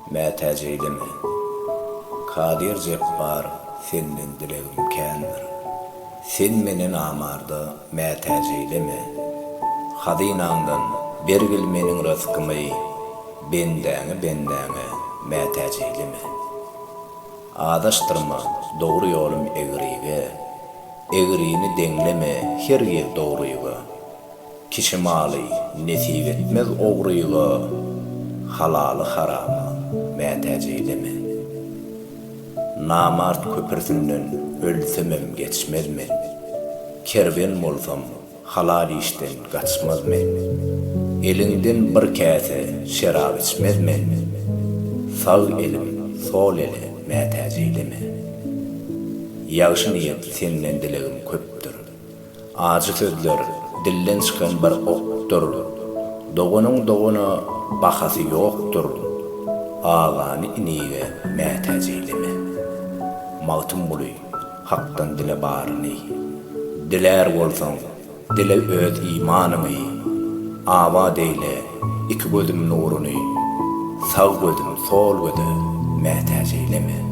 Mätäç eýleme. Kadyr Jepbar senden dilegim kändir. Sen meni namarda mätäç eýleme. Hazynaňdan bergil meniň ryskymy, bendäňi bendäňe mätäç eýleme. Azaşdyrma dogry ýolum egrige, egrini deňleme hergiz dogryga. Kişi maly nesip etmez ogryga, Halaly harama mätäç eýleme. Namart köprüsinden ölsemem geçmez men, Kerwen bolsam halal işden gaçmaz men. Eliňden bir käse şerap içmez men, Sag elim sol ele mätäç eýleme. Ýagşy niýet senden dilegim köpdür. Ajy sözler dilden çykan bir okdur, Doganyň dogana bahasy ýokdur, Agany inige mätäç eýleme. Magtymguly, Hakdan dile baryny. Dilär bolsaň, dile öz imanyňy, Abat eýle iki gözüm nuruny, Sag gözüm sol göze mätäç eýleme.